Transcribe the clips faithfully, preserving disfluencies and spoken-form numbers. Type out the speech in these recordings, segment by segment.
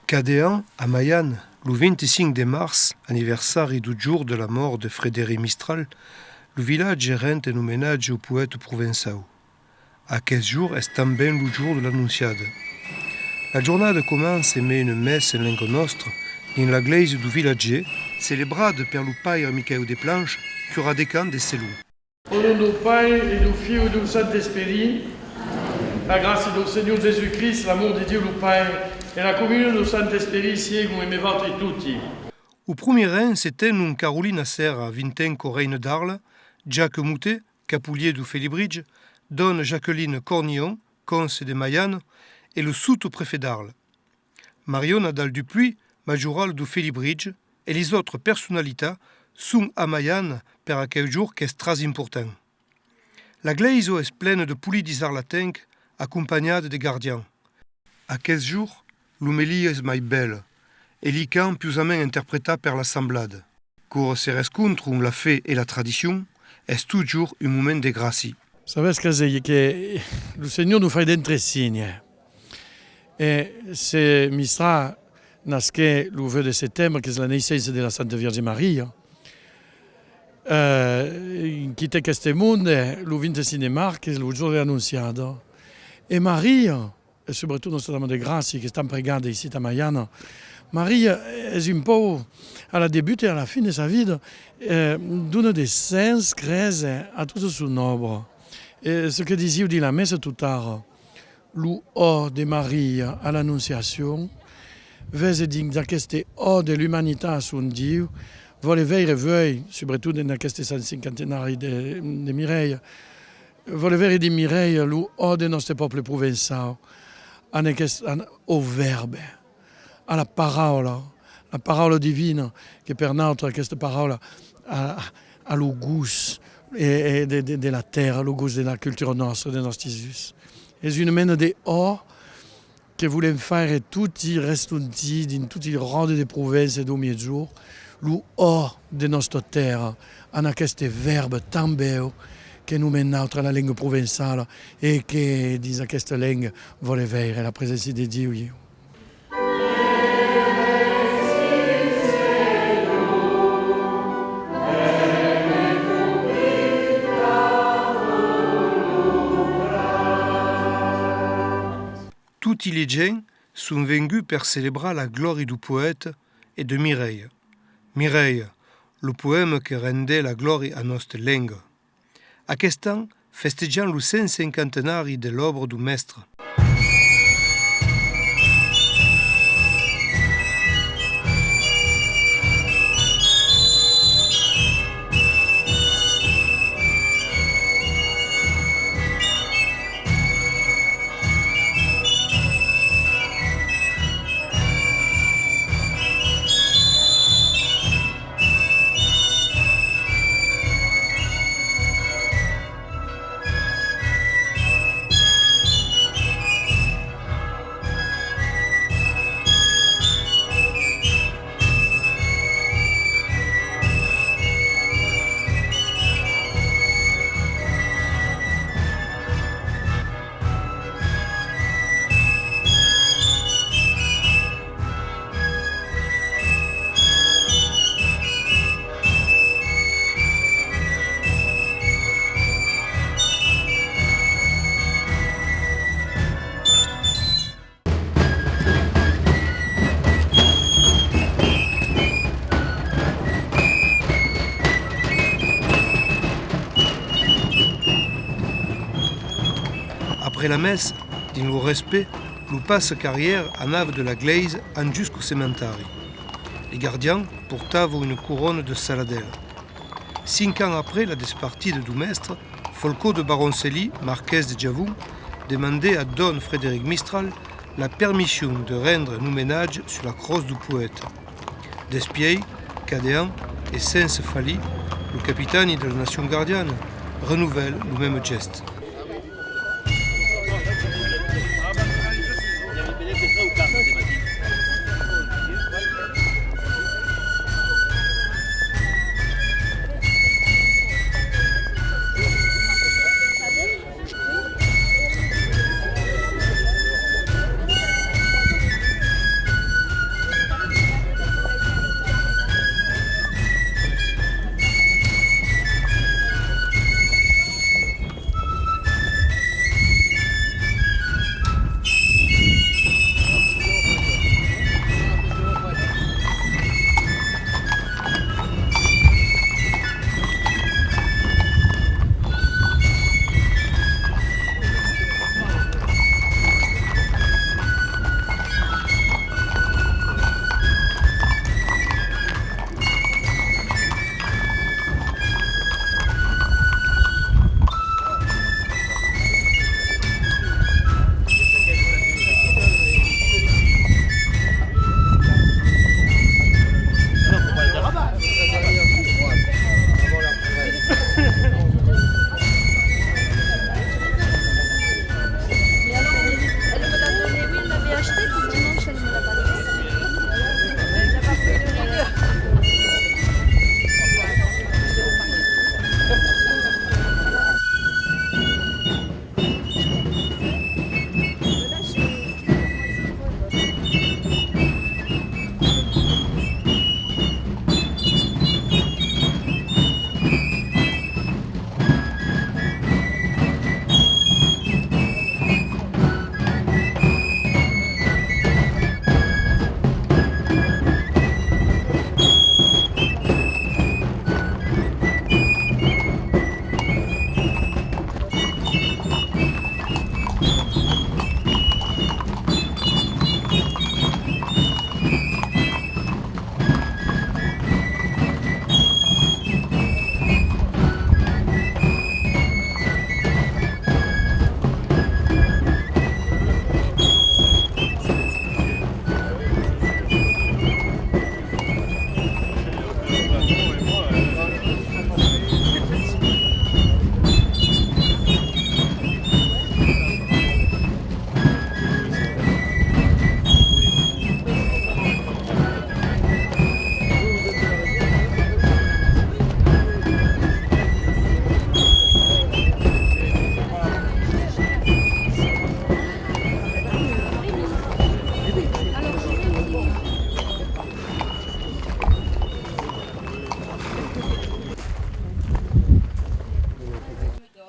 Cada an, a Malhana, lo vint-e-cinc de març, anniversari dau jorn de la mòrt de Frederic Mistral, lo vilatge rend un omenatge au poèta provençau. Aqueth jorn es tanben lo jorn de l'Anonciada. La jornada comença emé una messa en lenga nòstra dins la glèisa dau vilatge, celebrada per lo paire Miquèu Desplanches, curat decan de Selon. Au nom dau Paire e dau Fiu e dau Sant Esperit, la gràcia dau Senhor Jèsus Crist, l'amor de Diu lo Paire e la comunion dau Sant Esperit siegon emé vautrei toti. Au promier rang se tenon Carolina Serra, vintenca reina d'Arle, Jacques Moutet, capolier dau Felibritge, dòna Jacqueline Cornillon, cònse de Malhana, e lo sota-prefet d'Arle. Marion Nadal Dupuy, majoral dau Felibritge, e lis autras personalitats son a Malhana per aqueu jorn qu'es tras important. La glèisa es plena de polidis arlatencs acompanhada de gardians. Aqueth jorn, l'omelia es mai bèla e li cants piusament interpretats per l'assemblada. Quora se rescontron la fe e la tradicion, es totjorn un moment de gràcia. Sabes, Casey, que lo Senhor nos fai d'entre signes. E se Mistral nasquèt lo vuech de setembre, qu'es la naissença de la Santa Vierge Maria, eh, quitèt aqueste monde lo vint-e-cinc de març, qu'es lo jorn de l'Anonciada. E Maria, e subretot Nòstra Dama de Gràcia, qu'es tant pregada aicí a Malhana, Maria es un pauc a la debuta e a la fin de sa vida, eh, dona de sens, crese a tota son òbra. E çò que disiáu dins la messa totara, lo ò de Maria a l'Anonciacion, vese dins aqueste ò de l'umanitat a son Diu, vòle veire vuei, subretot en aqueste cent cinquantenari de, de Mirèia, vòle veire dins Mirèia lo ò de nòste pòble provençau, en aqueste, en, au Vèrbe, a la paraula, la paraula divina, que per nautres aquesta paraula a, a lo gust e, e de, de, de la tèrra, lo gust de la cultura nòstra, de nòstis us. Es una mena de ò que volem faire toti restontir dins toti ròdes de Provença e dau Miègjorn, lo ò de nòstra tèrra, en aqueste Vèrbe tan bèu que nomem nautres la lenga provençala e que dins aquesta lenga vòle veire la preséncia de Diu, ieu. Toti li gents son venguts per celebrar la glòria dau poèta e de Mirèia. Mirèia, lo poèma que rendèt la glòria a nòsta lenga. Aquest an, festejam lo cent cinquantenari de l'òbra dau mèstre. Après la messa, dins lo respèct, lo passa-carriera anava de la glèisa en jusqu'au cementari. Li gardians portavan una corona de saladèla. Cinc ans après la despartida dau mèstre, Folcò de Baroncelí, marqués de Javon, demandèt a Dom Frederic Mistral la permission de rendre un omenatge sus la crotz dau poèta. Despièi, cada an, e sense falhir, lo capitani de la Nacion Gardiana renovèla lo mème gèste.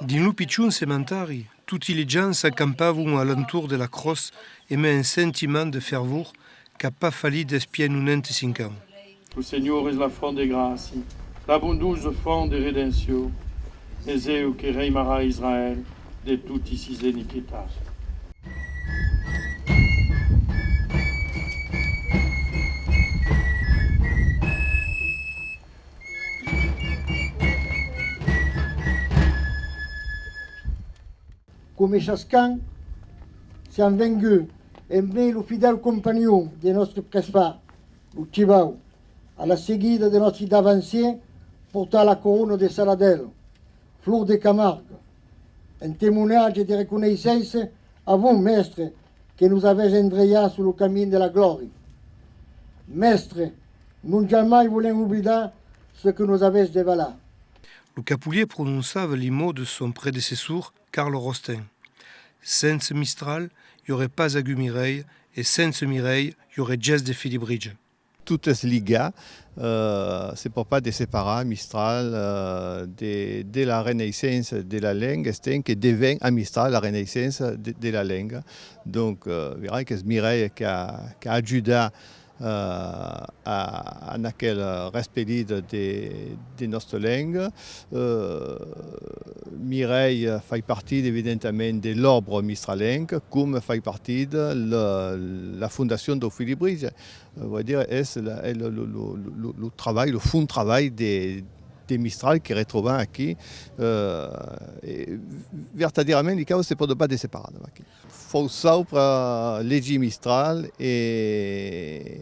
Dins lo pichon cementari, toti li gents s'acampavon a l'entorn de la crotz emé un sentiment de fervor qu'a pas falit despièi nonanta cinc ans. Lo Senhor es la font de gràcia, la bondosa font de redencion, es eu que reimarà Israèl de toti sis iniquitats. Coma chasqu'an, siam venguts, emé lo fidèl companhon de nòstre prespat, lo chivau, a la seguida de nòstri davancièrs, portar la corona de Saladèl, flor de Camarga, en temonatge de reconeissença a vos, mèstre, que nos avètz endreçats sus lo camin de la glòria. Mèstre, non jamai volèm oblidar çò que nos avètz devalat. Lo capolièr prononçava li mots de son predecessor, Carl Rosten. Sense Mistral, i auré pas agut Mirèia, e sense Mirèia, i auré ges de Felibritge. Tot es ligat, eh, se pòt pas desseparar Mistral, eh, de, de la renaissença de la lenga, estent que devèn a Mistral la renaissença de, de la lenga. Donc, eh, verai qu'es Mirèia qu'a, qu'a ajudat, eh, a, en aquel respelit de, de nòstra lenga. Eh, Mirèia fai partida, evidentament, de l'òbra mistralenca, coma fai partida la, la fondacion dau Felibritge. Eh, vòle dire, es la, es lo, lo, lo, lo, lo trabalh, lo fons trabalh de, de Mistral que retrobam aquí. Eh, e vertadièrament, li causas se pòdon pas desseparar, aquí. Fau saupre legir Mistral e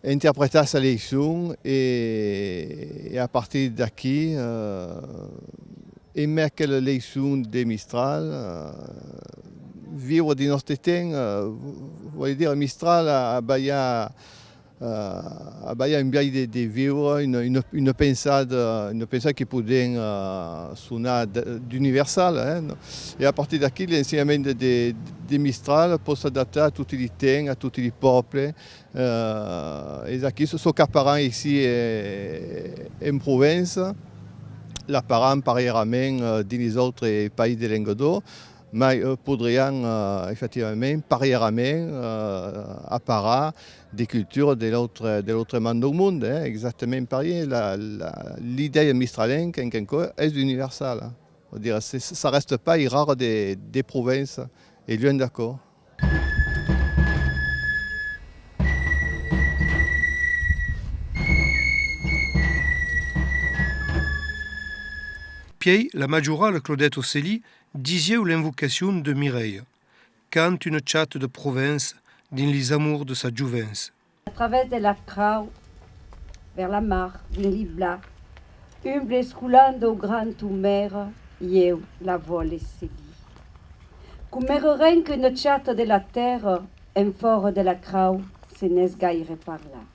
interpretar sa leiçon e, e a partir d'aquí, eh, emé aquela leiçon de Mistral, eh, viure dins nòstre temps, eh, vòle dire Mistral a, a balhat, eh, a balhat un biais de, de viure, una, una, una pensada, una pensada que podèm, eh, sonar d-, d'universal, eh, non? E a partir d'aquí, l'ensenhament de, de, de Mistral pòt s'adaptar a toti li temps, a toti li pòbles. Eh, es aquí, çò, çò qu'aparam aicí, eh, en Provença, l'aparam parièrament, eh, dins lis autres país de lenga d'òc, mai, eh, podriam, eh, efectivament, parièrament, eh, aparar de culturas de l'autre, de l'autre man dau mond, eh, exactament parièr. La, la, l'idèia mistralenca, encara, es universala. Vòle dire, se, s'arrèsta pas ai rars de, de Provença, e luènh d'aquò. Pièi, la majorala Claudette Ocelli disieu l'invocacion de Mirèia. Canta una chata de Provença dins lis amors de sa jovença. A travèrs de la crau, vers la mar, dins li blas, umble escolant dau grand tomère, ieu la vòle seguir. Coma èra ren qu'una chata de la tèrra, en fòra de la crau, se n'es gaire parlat.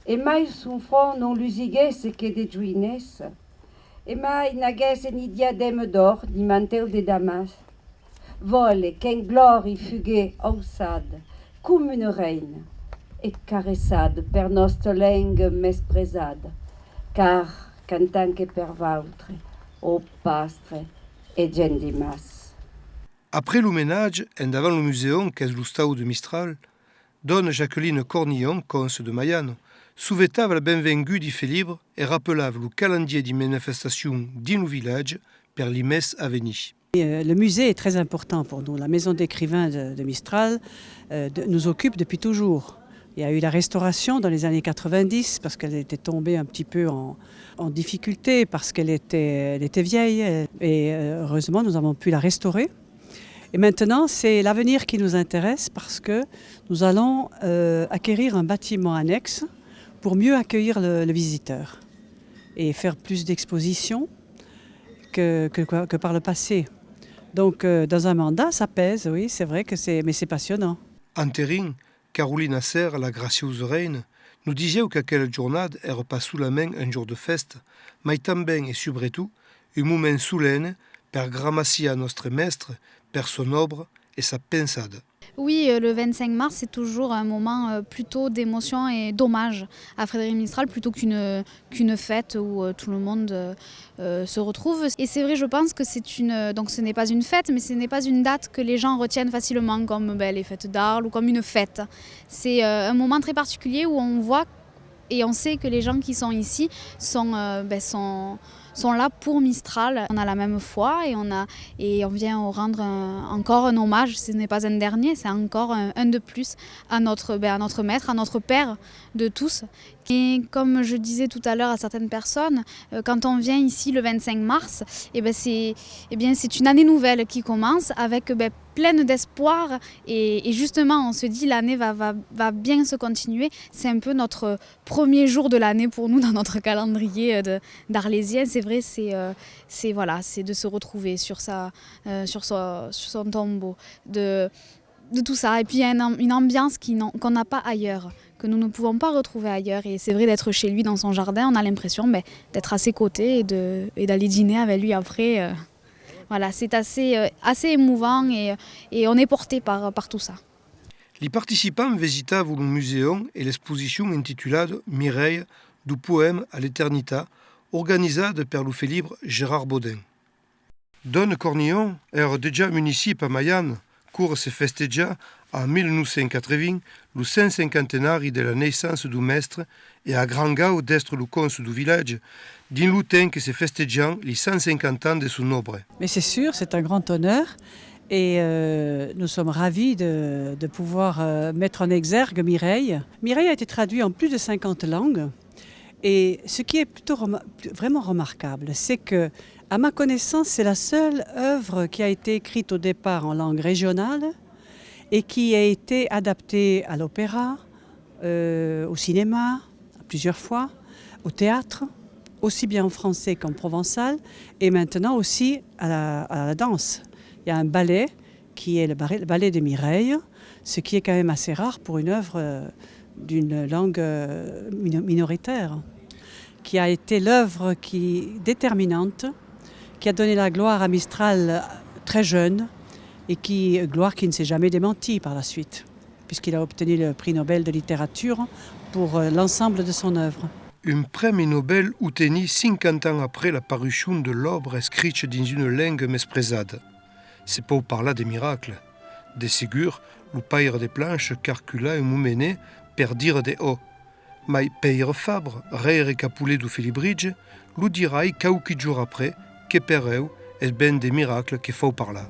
E mai son front non lusiguèsse que de joinessa, e mai n'aguèsse ni diadèma d'òr ni mantèu de Damàs. Vòle qu'en glòri fugue auçada coma una reina e careçada per nòsta lenga mespresada, car cantam que per vautre, o pastre e gent di mas. Après l'omenatge, endavant lo Museon, qu'es l'ostau de Mistral, Dòna Jacqueline Cornillon, cònse de Malhana, sovetava la benvenguda di Felibritge e rapelava lo calendièr di manifestacion dins lo vilatge per li mes a venir. Euh, le musée est très important pour nous. La maison d'écrivain de, de Mistral, euh, de, nous occupe depuis toujours. Il y a eu la restauration dans les années quatre-vingt-dix parce qu'elle était tombée un petit peu en, en difficulté, parce qu'elle était, elle était vieille. Et, euh, heureusement, nous avons pu la restaurer. Et maintenant, c'est l'avenir qui nous intéresse parce que nous allons, euh, acquérir un bâtiment annexe pour mieux accueillir le, le visiteur et faire plus d'expositions que, que, que par le passé. Donc, euh, dans un mandat, ça pèse, oui, c'est vrai que c'est, mais c'est passionnant. Enterin, Carolina Serra, la graciosa reina, nos disieu qu'aquela jornada èra pas solament un jorn de fèsta, mai tanben e subretot un moment solenne per gramaciar nòstre mèstre per son òbra e sa pensada. Oui, euh, le vingt-cinq mars, c'est toujours un moment, euh, plutôt d'émotion et d'hommage à Frédéric Mistral plutôt qu'une qu'une fête où, euh, tout le monde, euh, euh, se retrouve. Et c'est vrai, je pense que c'est une, donc ce n'est pas une fête, mais ce n'est pas une date que les gens retiennent facilement comme, ben, les fêtes d'Arles ou comme une fête. C'est, euh, un moment très particulier où on voit et on sait que les gens qui sont ici sont, euh, ben, sont, sont là pour Mistral. On a la même foi et on a, et on vient rendre un, encore un hommage. Ce n'est pas un dernier, c'est encore un, un de plus à notre, ben, à notre maître, à notre père de tous. Et comme je disais tout à l'heure à certaines personnes, euh, quand on vient ici le vingt-cinq mars, eh ben c'est, eh bien, c'est une année nouvelle qui commence avec, ben, pleine d'espoir et, et justement on se dit l'année va, va, va bien se continuer. C'est un peu notre premier jour de l'année pour nous dans notre calendrier, euh, de, d'Arlésiens. C'est vrai, c'est, euh, c'est, voilà, c'est de se retrouver sur sa, euh, sur son, sur son tombeau, de, de tout ça. Et puis il y a une, am- une ambiance qui n'en- qu'on n'a pas ailleurs, que nous ne pouvons pas retrouver ailleurs. Et c'est vrai, d'être chez lui dans son jardin, on a l'impression, ben, d'être à ses côtés et, de, et d'aller dîner avec lui après, euh. Voilà, c'est assez, euh, assez émouvant et, et on est porté par, par tout ça. Li participants visitavan lo musèu e l'exposicion intitulada Mireia, du poèma a l'eternitat, organizada per lo felibre Gérard Baudin. Dona Cornilhon èra dejà municipi a Malhana, quora se festejà, en mila nòu cents quatre-vints, lo cent cinquantenari de la naissança dau mèstre e a grand gaug d'èstre lo cònsol dau vilatge, dins lo temps que se festejan li cent cinquanta ans de son òbra. Mais c'est sûr, c'est un grand honneur et, euh, nous sommes ravis de, de pouvoir, euh, mettre en exergue Mireille. Mireille a été traduit en plus de cinquante langues et ce qui est plutôt rema- vraiment remarquable, c'est que, à ma connaissance, c'est la seule œuvre qui a été écrite au départ en langue régionale et qui a été adaptée à l'opéra, euh, au cinéma, plusieurs fois, au théâtre, aussi bien en français qu'en provençal, et maintenant aussi à la, à la danse. Il y a un ballet qui est le ballet, le ballet de Mireille, ce qui est quand même assez rare pour une œuvre, euh, d'une langue, euh, mino- minoritaire, qui a été l'œuvre qui, déterminante, qui a donné la gloire à Mistral très jeune et qui, gloire qui ne s'est jamais démentie par la suite, puisqu'il a obtenu le prix Nobel de littérature pour, euh, l'ensemble de son œuvre. Un prèmi Nobel obtenut cinquanta ans après la parucion de l'òbra escricha dins una lenga mespresada. Se pòu parlar de miracle. De segur, lo paire de plancha calcula un momenet per dire de ò. Mai Pèire Fabre, rèire capolet dau Felibritge, lo dirai quauqui jorns après que per eu es ben de miracle que fau parlar.